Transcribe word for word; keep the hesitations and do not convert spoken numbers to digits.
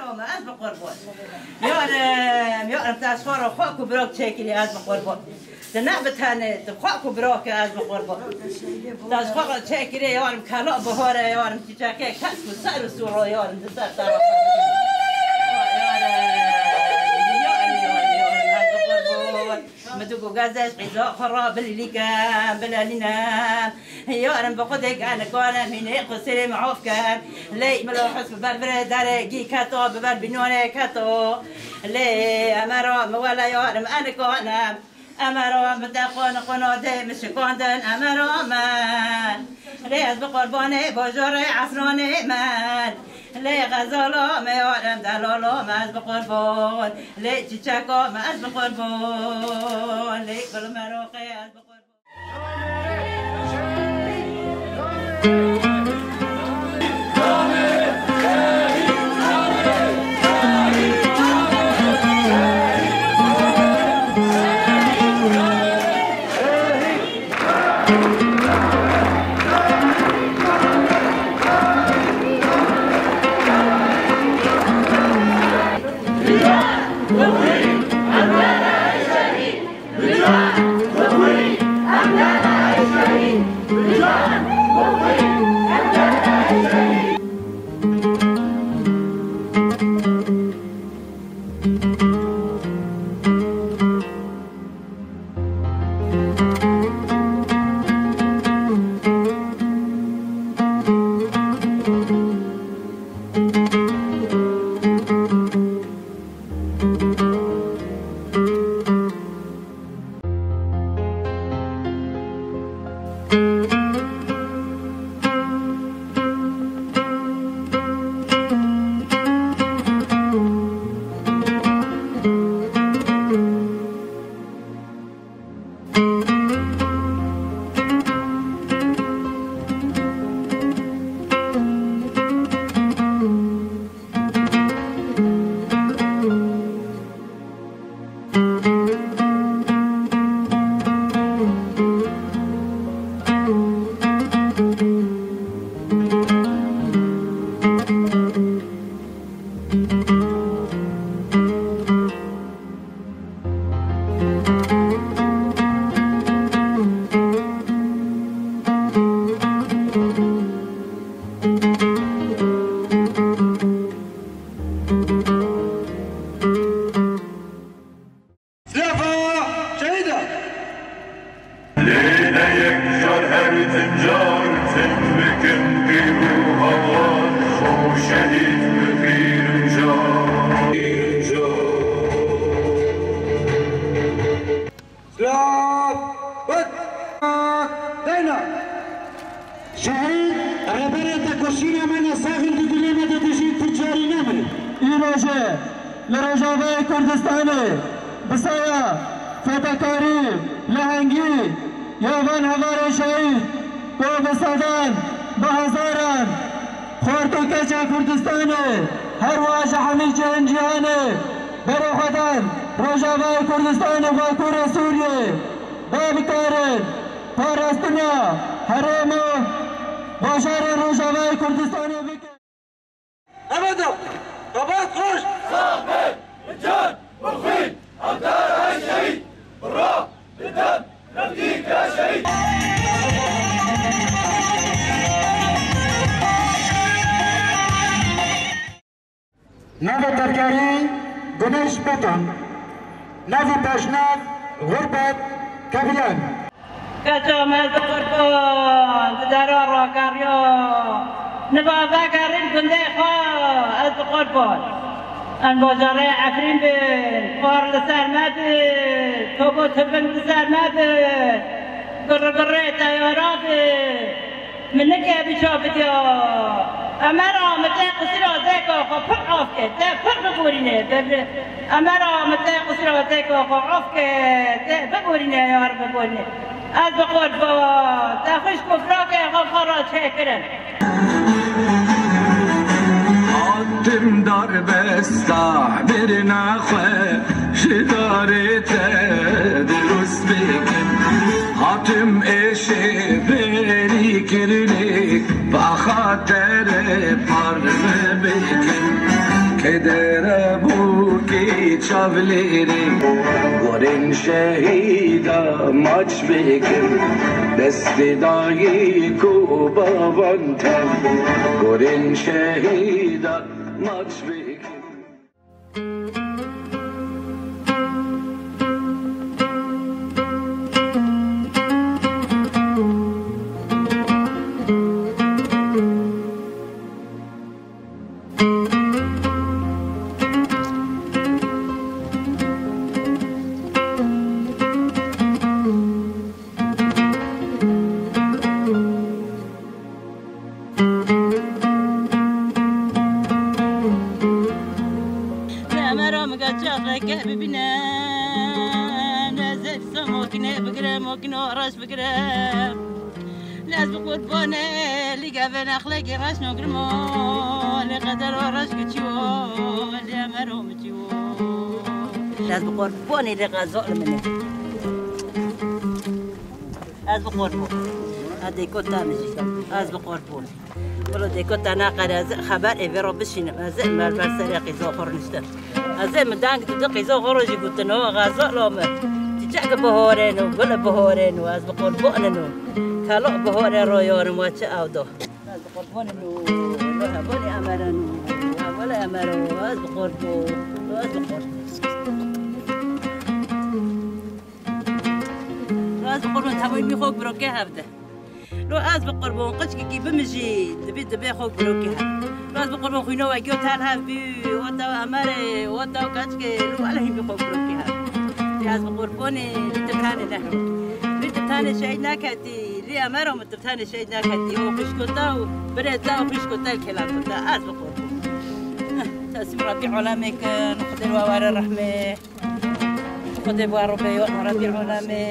Ez bi qurban. Yarim, yarim, te ji xwe re xak û birok çêkirî, ez bi qurban. Tu ne bi tenê, tu xak û birok e, ez bi qurban. Te ji xwe re çêkirî, yarim, kela bihar e, yarim, çîçekê kesk û ser û sor e, yarim, di ser te re. Yarim, yarim, yarim, yarim, ez bi qurban. Min tu ku gez eşqî za xwe ra bilîlî kem, bilelî nem. Yarim bi xwedê gene kane mînê qusirê min of kem. Lê min lo his bi ber virê derê gî keto, bi ber bînonê keto. Lê emera min wele yarim en kanem. Emera min te xwe ni xwe nadê min şikandin emera min. Lê ez bi qurbanê bajarê Efranê min. Lê xezala me yarim delala me ez bi qurban. Lê çiçeka me ez bi qurban. Lê gul meraqê ez bi qurban. Silafa şehîda. Lê ne yek car her tim car tim bikin pîr û hawan û şehîd bi pîr û car. Silav! Bit! Deyna! Şehîd, rêberê tekoşîna me ne sax in, di dilê me de dijîn, tu carî nemire. Îroje li Rojavayê Kurdistanê bi saya fedakarî, lehengî ya van hevalên şehîd ku bi sedan, bi hezaran xort û keça Kurdistanê, her wiha ji hemî cihên cîhanê berê xwe dan Rojavayê Kurdistanê, Bakurê Sûriyê, ba bikarin parastina herêma bajarê Rojavayê Kurdistanê bikin. Ebeda, xebat xweş! Sax be, bi can, bi xwîn, em te re şehîd, bi rah, bi dem, revdî ke şehîd. Navê terkarî Guneş Beton. Navê paşnav Xurbet Keviyan. Keça me ez bi qurban, di dera rakeriya. Niva vegerîn gundê xwe, ez bi qurban. Em bajarê Efrîn bin, xwar li ser me bin, tobo tibin li ser me bin, gurrgurrê teyara bin. Min nike bî çav bidiya. Emera, min te qisira zêka xwe pir af ke, te pir biborîne. Be-, be-, Emera, min te qisira zêka xwe af ke, te biborîne, yar biborîne. Ez bi qurban, te xwişk û birakê xwe xwe re çêkirin. Hatim darbesta birina xwe ji darê te dirust bikim. Hatim êşê berî kirinê, bi xaterê parve bikim. Derebûkê çavlêrê, gorên şehîda maç bikin, destê dayik û bavan tev, gorên şehîda maç bikin. Emero min ge çaxeke bibîne, ne zef se mokine bigire, mokino reş bigire. Lez bi qurbanê, lî gevên exlekî reş nogirmo, lê qedero reş ki çiwo, lê emero mi çiwo. Lez bi qurbanê, lê qezo li min e. Ez bi qurbo. Ez dêkota min jî. Ez bi qurbo. Wilo dêkota naqere ez xeber ê vê ro bişînim. Ez ê mer ber serê qîzo xwe rûniştim. Ez ê min deng didi qîzo xwe ro jî gotino, xezo lo min. Çîçek bihorên û gul bihorên û ez bi qurbanê no. Kelo bihorê ro yorim we çi ew do. Ez bi qurbanê no. Hevalê emere no. Hevalê emere no. Ez bi qurbo. Ez bi qurbo. Lo ez bi qurban tevayî bî xwe birokê hevde. Lo ez bi qurban qiçkikî bimijî, dibî dibê xwe birokê hev. Lo ez bi qurban xwîno we giyo tel hev bî, wata emerê, wata keçkê, lo elehî bî xwe birokê hev. Lê ez bi qurbanê lî tu tenê ne. Lî tu tenê şehîd neketî, lî emero min tu tenê şehîd neketî. O xwişko te û birê te û xwişko te kêlako te. Ez bi qurban. Tesîm Rebî olemê kin, Xwedê wa were rehmê. Xwedê bi we re be, ya Rebî olemê.